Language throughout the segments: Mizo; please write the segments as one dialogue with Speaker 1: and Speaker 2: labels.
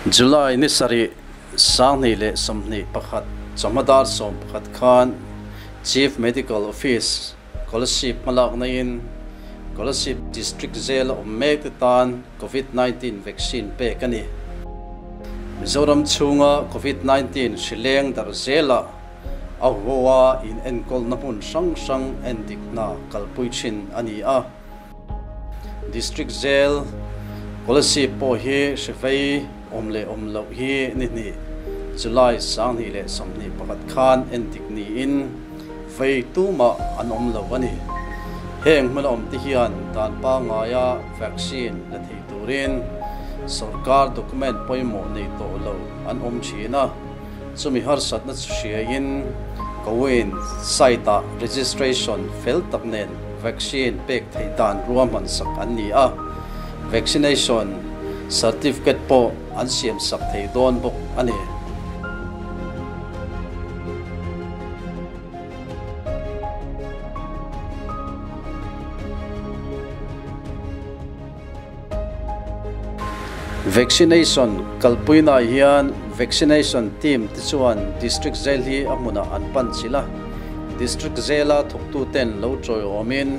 Speaker 1: July ni sarih 2021 chawhma dar 11 khan Chief Medical Office Kolasib hmalakna in Kolasib District Jail a awm mek te tan Covid 19 vaccine pek a ni. Mizoram chhunga Covid 19 hri leng darh zelah a huhoa in enkawlna hmun hrang hrang endik hna kalpui thin a ni a. District Jail Kolasib pawh hi hri vei awm leh awm loh hi ni hnih July 2021 khan endik niin vei tumah an awm lo a ni. Heng hmun a awm te hian dan pangngaia vaccine la thei turin sorkar document pawimawh nei tawh lo an awm thin a, chumi harsatna chu hriain CoWIN site-ah registration fel tak nen vaccine pek theih dan ruahman sak an ni a, vaccination certificate pawh an siam sak thei dawn bawk a ni. Vaccination kalpuinaah hian vaccination team te chuan District Jail hi a hmunah an pan chilh a, District Jail-a thawktuten lo tawiawmin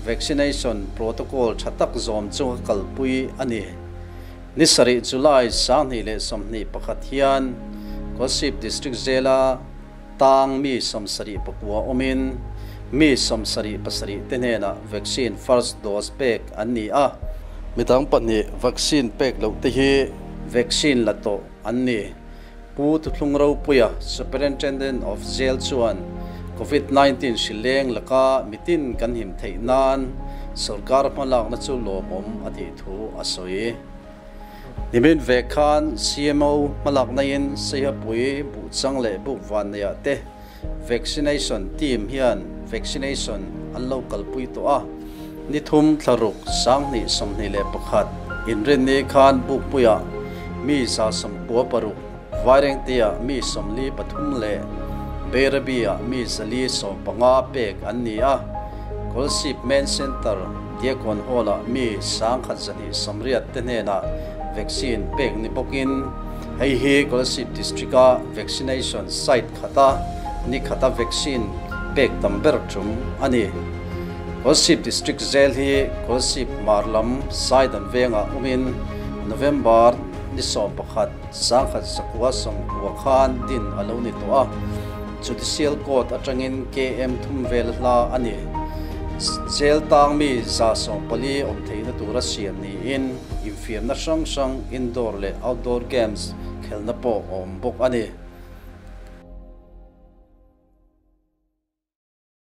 Speaker 1: vaccination protocol tha tak zawm chunga kalpui a ni. Ni sarih July 2021 hian Kolasib District Jail-a tang mi 79 awmin mi 77 te hnenah vaccine first dose pek an ni a. Midang pahnih vaccine pek loh te hi vaccine la tawh an ni. Pu Thuthlung Ropuia, Superintendent of Jail chuan Covid 19 hri leng laka mitin kan him theih nan sorkar hmalakna chu lawmawm a tih thu a sawi. Nimin ve khan CMO hmalakna in Seihapui, Buhchang leh Bukvanneia te vaccination team hian vaccination an lo kalpui tawh a, ni thum thlaruk 2021 inrinni khan Bukpuiah mi 96, Vairengteah mi 43 leh Bairabi-ah mi 415 pek an ni a, Kolasib Main Centre Diakon Hall-ah mi 1,280 te hnenah vaccine pek ni bawkin hei hi Kolasib District-a vaccination site khata ni khata vaccine pek tam ber tum a ni. Kolasib District Jail hi Kolasib hmar lam Saidan vengah awmin November ni 11, 1990 khan din a lo ni tawh a, Judicial Court atangin KM thum vel hla a ni. Jail tang mi 140 awm theihna tura siam niin infiamna hrang hrang indoor leh outdoor games khelna pawh a awm bawk a ni.